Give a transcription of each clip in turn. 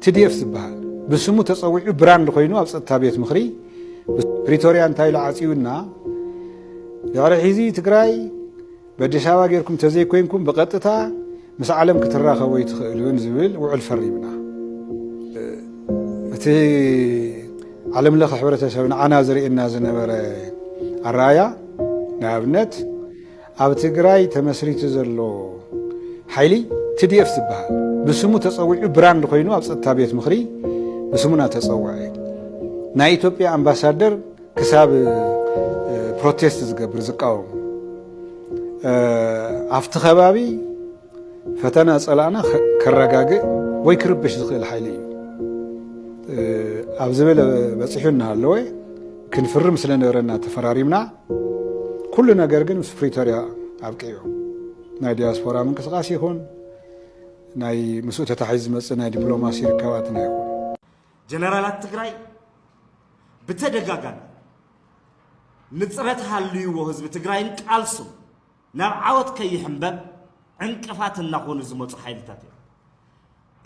ቲ ዲ ኤፍ ዝበሃል ብስሙ ተጸዊዑ ብራንድ ኮይኑ ኣብ ጸጥታ ቤት ምኽሪ ፕሪቶርያ እንታይ ኢሉ ዓጽዩና፣ ድሕሪ ሕዚ ትግራይ በኣዲስ ኣበባ ጌርኩም ተዘይኮይንኩም ብቐጥታ ምስ ዓለም ክትራኸቡ ኣይትኽእሉን ዝብል ውዕል ፈሪምና። እቲ ዓለም ለኸ ሕብረተሰብ ንዓና ዝርእየና ዝነበረ ኣረኣያ፣ ንኣብነት ኣብ ትግራይ ተመስሪቱ ዘሎ ሓይሊ ቲ ዲ ኤፍ ዝበሃል ብስሙ ተጸዊዑ ብራንድ ኮይኑ ኣብ ጸጥታ ቤት ምኽሪ ብስሙና ተጸውዐ። ናይ ኢትዮጵያ ኣምባሳደር ክሳብ ፕሮቴስት ዝገብር ዝቃወም ኣብቲ ከባቢ ፈተና ጸላእና ከረጋግእ ወይ ክርብሽ ዝኽእል ሓይሊ እዩ ኣብ ዝብል በጺሑ እናሃለወ ክንፍርም ስለ ነበረና ተፈራሪምና። ኩሉ ነገር ግን ምስ ፕሪቶርያ ኣብቂዑ። ናይ ዲያስፖራ ምንቅስቃስ ይኹን ናይ ምስኡ ተታሒዙ ዝመጽእ ናይ ዲፕሎማሲ ርካባትና ይኹን። ጀነራላት ትግራይ ብተደጋጋሚ ንፅረት ሃልይዎ ህዝቢ ትግራይን ቃልሱን ናብ ዓወት ከይሕንበብ ዕንቅፋት እናኾኑ ዝመፁ ሓይልታት እዮም።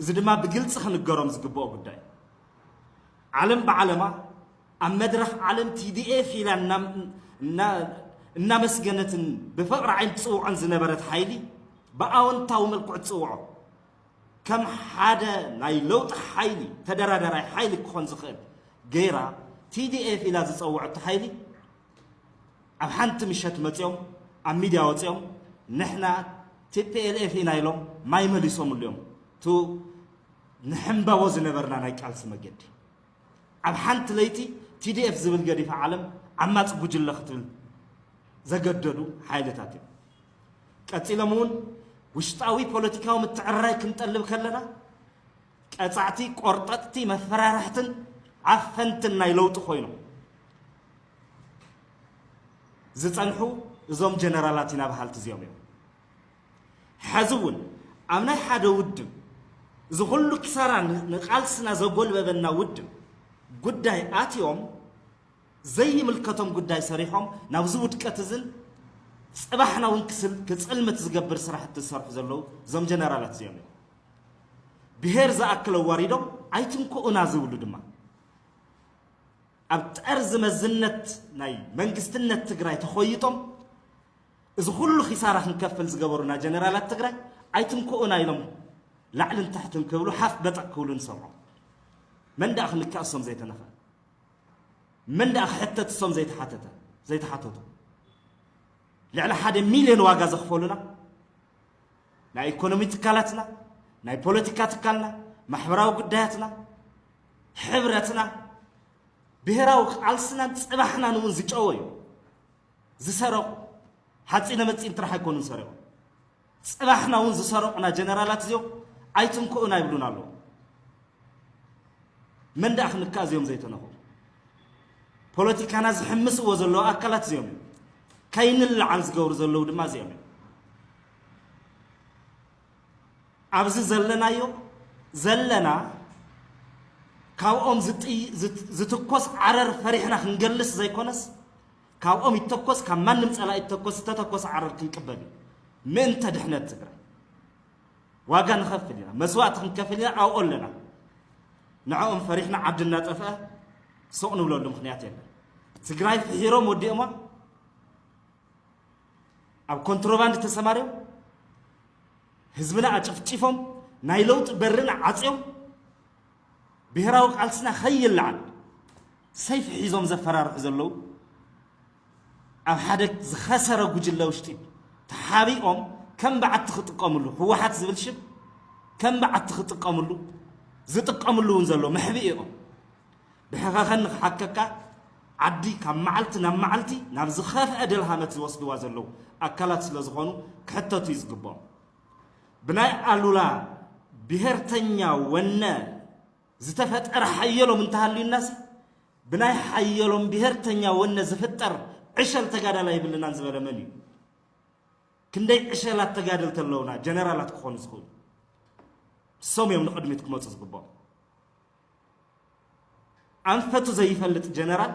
እዚ ድማ ብግልፂ ክንገሮም ዝግብኦ ጉዳይ እዩ። ዓለም ብዓለማ ኣብ መድረኽ ዓለም ቲ ዲ ኤፍ ኢላ እናመስገነትን ብፍቕሪ ዓይኒ ትፅውዖን ዝነበረት ሓይሊ ብኣወንታዊ መልክዑ ትፅውዖ ከም ሓደ ናይ ለውጢ ሓይሊ ተደራዳራይ ሓይሊ ክኾን ዝኽእል ገይራ ቲ ዲ ኤፍ ኢላ ዝፀውዐቶ ሓይሊ ኣብ ሓንቲ ምሸት መፂኦም ኣብ ሚድያ ወፂኦም ንሕና ቲ ፒ ኤል ኤፍ ኢና ኢሎም ማይ መሊሶምሉ እዮም። እቲ ንሕንበቦ ዝነበርና ናይ ቃልሲ መገዲ ኣብ ሓንቲ ለይቲ ቲ ዲ ኤፍ ዝብል ገዲፋ ዓለም ዓማፂ ጉጅለ ክትብል ዘገደዱ ሓይልታት እዮም። ቀፂሎም እውን ውሽጣዊ ፖለቲካዊ ምትዕርራይ ክንጠልብ ከለና ቀፃዕቲ፣ ቆርጠጥቲ፣ መፈራርሕትን ዓፈንትን ናይ ለውጢ ኮይኖም ዝፀንሑ እዞም ጀነራላት ኢና በሃልቲ እዚኦም እዮም። ሕዚ እውን ኣብ ናይ ሓደ ውድብ እዚ ኩሉ ክሳራ ንቃልስና ዘጎልበበና ውድብ ጉዳይ ኣትዮም ዘይምልከቶም ጉዳይ ሰሪሖም ናብዚ ውድቀት እዝን ፅባሕና እውን ክፅልምት ዝገብር ስራሕቲ ዝሰርሑ ዘለዉ እዞም ጀነራላት እዚኦም እዮም። ብሄር ዝኣክል ኣዋሪዶም ኣይትንክኡና ዝብሉ ድማ ኣብ ጠርዚ መዝነት ናይ መንግስትነት ትግራይ ተኾይጦም እዚ ኩሉ ኪሳራ ክንከፍል ዝገበሩና ጀነራላት ትግራይ ኣይትንክኡና ኢሎም ላዕልን ታሕትን ክብሉ ሓፍ በጠቕ ክብሉ ንሰምዖም። መን ደኣ ክንከእሶም ዘይተነኸ? መን ደኣ ክሕተት እሶም ዘይተሓተተ ዘይተሓተቱ? ልዕሊ ሓደ ሚልዮን ዋጋ ዘኽፈሉና ናይ ኢኮኖሚ ትካላትና፣ ናይ ፖለቲካ ትካልና፣ ማሕበራዊ ጉዳያትና፣ ሕብረትና፣ ብሄራዊ ቃልስናን ፅባሕናን እውን ዝጨወዩ ዝሰረቑ ሓፂነ መፂን ጥራሕ ኣይኮኑን ሰሪቖም። ፅባሕና እውን ዝሰረቑና ጀነራላት እዚኦም ኣይትንክኡና ይብሉና ኣለዉ። መን ደኣ ክንካእ እዚኦም ዘይተነኽኡ? ፖለቲካና ዝሕምስዎ ዘለዉ ኣካላት እዚኦም እዮም። ከይንለዓል ዝገብሩ ዘለዉ ድማ እዚኦም እዮም። ኣብዚ ዘለናዮ ዘለና ካብኦም ዝትኮስ ዓረር ፈሪሕና ክንገልስ ዘይኮነስ ካብኦም ይተኮስ ካብ ማንም ፀላኢ ይተኮስ ዝተተኮሰ ዓረር ክንቅበል እዩ ምእንተ ድሕነት ትግራይ። ዋጋ ንኸፍል ኢና፣ መስዋእቲ ክንከፍል ኢና፣ ኣብኡ ኣለና። ንዕኦም ፈሪሕና ዓዲ እናጠፍአ ሱቕ ንብለሉ ምኽንያት የለን። ትግራይ ፍሒሮም ወዲኦማ፣ ኣብ ኮንትሮባንድ ተሰማርዮም ህዝብና ኣጨፍጪፎም ናይ ለውጢ በርና ዓፅዮም ብሄራዊ ቃልስና ከይለዓል ሰይፊ ሒዞም ዘፈራርሑ ዘለዉ ኣብ ሓደ ዝኸሰረ ጉጅለ ውሽጢ ተሓቢኦም ከም በዓቲ ክጥቀምሉ ህወሓት ዝብል ሽም ከም በዓቲ ክጥቀምሉ ዝጥቀምሉ እውን ዘሎ መሕብኢ እዮም። ብሕኸኸኒ ክሓከካ ዓዲ ካብ መዓልቲ ናብ መዓልቲ ናብ ዝኸፍአ ደልሃመት ዝወስድዋ ዘለዉ ኣካላት ስለ ዝኾኑ ክሕተቱ እዩ ዝግብኦም። ብናይ ኣሉላ ብሄርተኛ ወነ ዝተፈጠረ ሓየሎም እንተሃልዩናሲ ብናይ ሓየሎም ብሄርተኛ ወነ ዝፍጠር ዕሸል ተጋዳላይ የብልናን ዝበለ መን እዩ? ክንደይ ዕሸላት ተጋደልቲ ኣለውና ጀነራላት ክኾኑ ዝኽእሉ? እሶም እዮም ንቕድሚት ክመፁ ዝግብኦም። ኣንፈቱ ዘይፈልጥ ጀነራል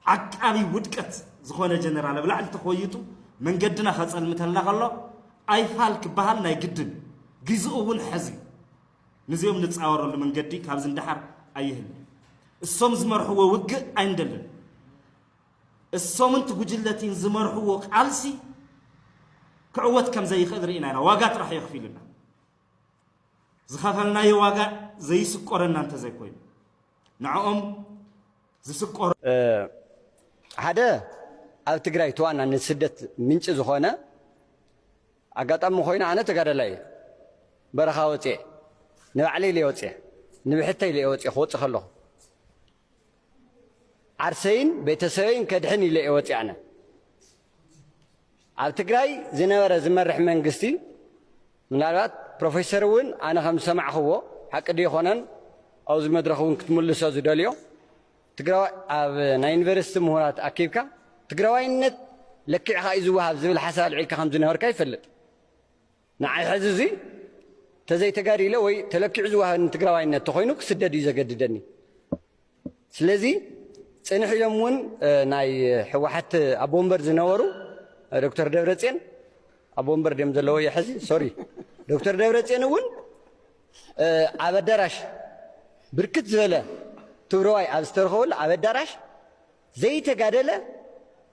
ዓቃቢ ውድቀት ዝኾነ ጀነራል ኣብ ላዕሊ ተኾይጡ መንገድና ከፀልምተልና ከሎ ኣይፋል ክበሃል ናይ ግድን ግዝኡ እውን ሕዚ እዩ። ንዚኦም ንጻወረሉ መንገዲ ካብዚ ንደሓር ኣይህልን። እሶም ዝመርሕዎ ውግእ ኣይንደልን። እሶምን እቲ ጉጅለቲን ዝመርሕዎ ቃልሲ ክዕወት ከም ዘይኽእል ርኢና ኢና። ዋጋ ጥራሕ የኽፊሉና። ዝኸፈልናዮ ዋጋ ዘይስቆረና እንተዘይኮይኑ፣ ንዕኦም ዝስቆረ። እ፣ ሓደ ኣብ ትግራይ እቲ ዋና ንስደት ምንጪ ዝኾነ ኣጋጣሚ ኮይኑ ኣነ ተጋዳላይ እየ። በረኻ ወፅየ፣ ንባዕለይ ኢለ ወፅየ፣ ንብሕተይ ኢለ ወፅየ፣ ክወፅእ ከለኹ ዓርሰይን ቤተሰበይን ከድሕን ኢለ እየ ወፅየ ኣነ። ኣብ ትግራይ ዝነበረ ዝመርሕ መንግስቲ፣ ምናልባት ፕሮፌሰር እውን ኣነ ከም ዝሰማዕኽዎ ሓቂ ድዩ ይኾነን፣ ኣብዚ መድረኽ እውን ክትምልሶ ዝደልዮ፣ ትግራዋይ ኣብ ናይ ዩኒቨርሲቲ ምሁራት ኣኪብካ ትግራዋይነት ለኪዕኻ እዩ ዝወሃብ ዝብል ሓሳብ ኣልዒልካ ከም ዝነበርካ ይፈልጥ። ንዓይ ሕዚ እዚ ተዘይተጋዲለ ወይ ተለኪዑ ዝወሃበኒ ትግራዋይነት ተኾይኑ ክስደድ እዩ ዘገድደኒ። ስለዚ ጽንሕ ኢሎም እውን፣ እ፣ ናይ ህወሓት ኣቦ ወንበር ዝነበሩ፣ እ፣ ዶክተር ደብረጽዮን፣ ኣቦ ወንበር ድዮም ዘለዎ? እየ ሕዚ፣ ሶሪ። ዶክተር ደብረጽዮን እውን፣ እ፣ ኣብ ኣዳራሽ ብርክት ዝበለ ትግራዋይ ኣብ ዝተረኸበሉ ኣብ ኣዳራሽ ዘይተጋደለ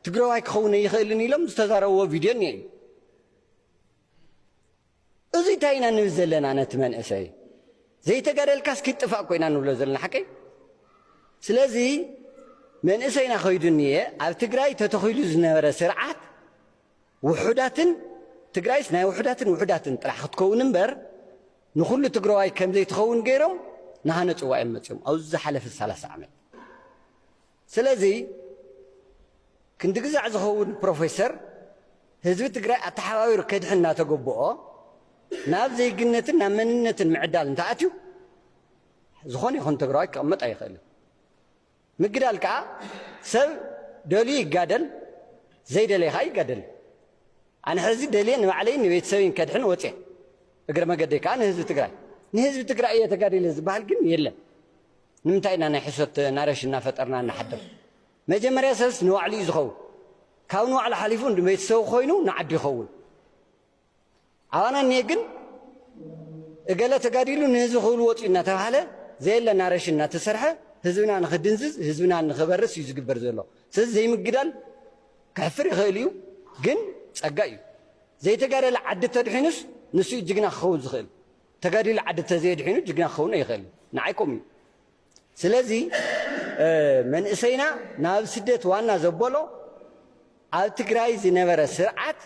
ትግራዋይ ክኸውን ኣይኽእልን ኢሎም ዝተዛረብዎ ቪድዮ እኒአ እዩ። እዚ እንታይ ኢና ንብል ዘለና? ነቲ መንእሰይ ዘይተጋደልካስ ኪጥፋእ እኮ ኢና ንብሎ ዘለና፣ ሓቀይ። ስለዚ መንእሰይና ከይዱ እኒኤ፣ ኣብ ትግራይ ተተኺሉ ዝነበረ ስርዓት ውሑዳትን፣ ትግራይስ ናይ ውሑዳትን ውሑዳትን ጥራሕ ክትከውን እምበር ንኹሉ ትግራዋይ ከም ዘይትኸውን ገይሮም ንሃነፅዋ እዮም መፅዮም ኣብዚ ዝሓለፈ ሰላሳ ዓመት። ስለዚ ክንዲ ግዛዕ ዝኸውን ፕሮፌሰር ህዝቢ ትግራይ ኣተሓባቢሩ ከድሕን እናተገበኦ ናብ ዘይግነትን ናብ መንነትን ምዕዳል እንተኣትዩ ዝኾነ ይኹን ትግራዋይ ክቕመጥ ኣይኽእልን። ምግዳል ከዓ ሰብ ደልዩ ይጋደል፣ ዘይደለየ ከዓ ይጋደል። ኣነ ሕዚ ደልየ ንባዕለይን ንቤተሰበይን ከድሕን ወፅየ። እግረ መገደይ ከዓ ንህዝቢ ትግራይ፣ ንህዝቢ ትግራይ እየ ተጋዲለ ዝበሃል ግን የለን። ንምንታይ ኢና ናይ ሕሶት ናረሽ እናፈጠርና እናሓድር? መጀመርያ ሰብስ ንባዕሉ እዩ ዝኸውን። ካብ ንባዕሉ ሓሊፉ ንቤተሰቡ ኮይኑ ንዓዲ ይኸውን። ኣባና እኒሄ ግን እገለ ተጋዲሉ ንህዝቢ ክብል ወፂኡ እናተባህለ ዘየለ ናረሽ እናተሰርሐ ህዝብና ንኽድንዝዝ ህዝብና ንኽበርስ እዩ ዝግበር ዘሎ። ስለዚ ዘይምግዳል ከሕፍር ይኽእል እዩ፣ ግን ጸጋ እዩ። ዘይተጋደለ ዓዲ ተድሒኑስ ንሱ እዩ ጅግና ክኸውን ዝኽእል። ተጋዲሉ ዓዲ ተዘየድሒኑ ጅግና ክኸውን ኣይኽእልን። ንዓይ ከምኡ እዩ። ስለዚ፣ እ፣ መንእሰይና ናብ ስደት ዋና ዘበሎ ኣብ ትግራይ ዝነበረ ስርዓት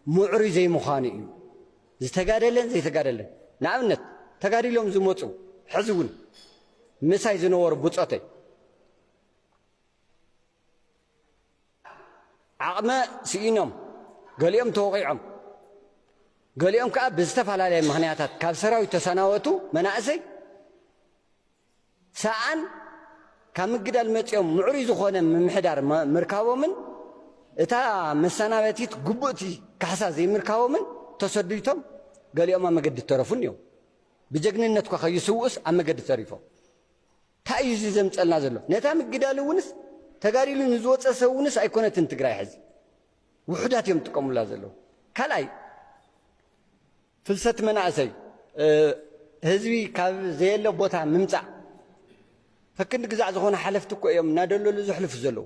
ምዕሩይ ዘይምዃኑ እዩ። ዝተጋደለን ዘይተጋደለን። ንኣብነት፣ ተጋዲሎም ዝመፁ፣ ሕዚ እውን ምሳይ ዝነበሩ ብፆተይ፣ ዓቕመ ስኢኖም፣ ገሊኦም ተወቒዖም፣ ገሊኦም ከዓ ብዝተፈላለየ ምኽንያታት ካብ ሰራዊት ተሰናበቱ መናእሰይ ሰኣን ካብ ምግዳል መፂኦም ምዕሩይ ዝኾነ ምምሕዳር መ-፣ ምርካቦምን እታ መሰናበቲት ግቡእቲ ካሕሳ ዘይምርካቦምን ተሰዲቶም ገሊኦም ኣብ መገዲ ተረፉ እኒኦም። ብጀግንነት እኳ ከይስውኡስ ኣብ መገዲ ተሪፎም። እንታይ እዩ እዚ ዘምፀልና ዘሎ? ነታ ምግዳል እውንስ ተጋዲሉ ንዝወፀ ሰብ እውንስ ኣይኮነትን ትግራይ ሕዚ። ውሑዳት እዮም ዝጥቀሙላ ዘለዉ። ካልኣይ፣ ፍልሰት መናእሰይ፣ እ፣ ህዝቢ ካብ ዘየለ ቦታ ምምፃእ። ከክንዲ ግዛዕ ዝኾነ ሓለፍቲ እኮ እዮም እናደለሉ ዘሕልፉ ዘለዉ።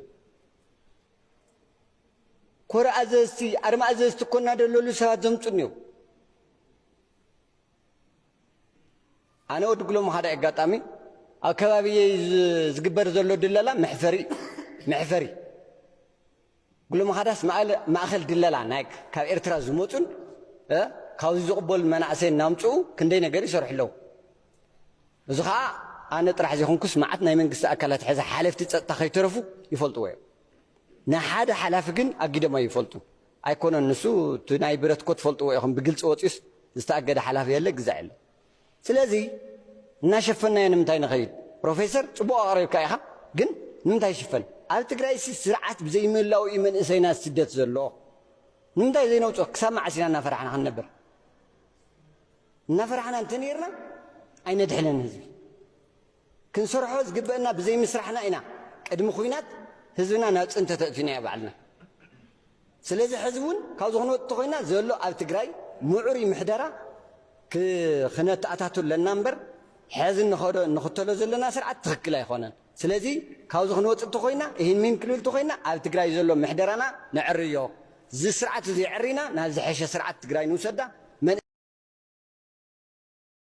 ኮረ ኣዘዝቲ፣ ኣርማ ኣዘዝቲ እኮ እናደለሉ ሰባት ዘምፁ እኒዉ። ኣነ ወዲ ጉሎ ምኻድ ኣጋጣሚ ኣብ ከባቢየይ ዝ-፣ ዝግበር ዘሎ ድለላ መሕፈሪ፣ መሕፈሪ። ጉሎ ምኻዳስ ማእለ-፣ ማእኸል ድለላ ናይ ካብ ኤርትራ ዝመፁን፣ እ፣ ካብዚ ዝቕበሉ መናእሰይ እናምፅኡ ክንደይ ነገር ይሰርሑ ኣለዉ። እዚ ኸዓ ኣነ ጥራሕ ዘይኮንኩስ መዓት ናይ መንግስቲ ኣካላት ሕዚ ሓለፍቲ ፀጥታ ከይተረፉ ይፈልጥዎ እዮም። ንሓደ ሓላፊ ግን ኣጊዶም ኣይፈልጡን። ኣይኮነን ንሱ፣ እቲ ናይ ብረት እኮ ትፈልጥዎ ኢኹም፣ ብግልፂ ወፂኡስ ዝተኣገደ ሓላፊ የለ፣ ግዛዕ የለ። ስለዚ እናሸፈናዮ ንምንታይ ንኸይድ? ፕሮፌሰር፣ ፅቡቕ ኣቕሪብካ ኢኻ፣ ግን ንምንታይ ይሽፈን? ኣብ ትግራይ ሲ ስርዓት ብዘይምህላው እዩ መንእሰይና ስደት ዘሎ። ንምንታይ ዘይነውፅኦ? ክሳብ መዓስ ኢና እናፈራሕና ክንነብር? እናፈራሕና እንተነይርና ኣይነድሕንን ህዝቢ። ክንሰርሖ ዝግበአና ብዘይምስራሕና ኢና ቅድሚ ኹናት ህዝብና ናብ ፅንተት ኣእቲናዮ ባዕልና። ስለዚ ሕዚ እውን ካብዚ ክንወጥ እንተኾይና ዘሎ ኣብ ትግራይ ምዕሩይ ምሕደራ ክነተኣታቱ ኣለና እምበር፣ ሕዚ እንኸዶ እንኽተሎ ዘለና ስርዓት ትኽክል ኣይኾነን። ስለዚ ካብዚ ክንወፅእ እንተኮይና፣ ይህን ሚን ክንብል እንተኮይና፣ ኣብ ትግራይ ዘሎ ምሕደራና ነዕርዮ። እዚ ስርዓት እዚ የዕሪና ናብ ዝሐሸ ስርዓት ትግራይ ንውሰዳ።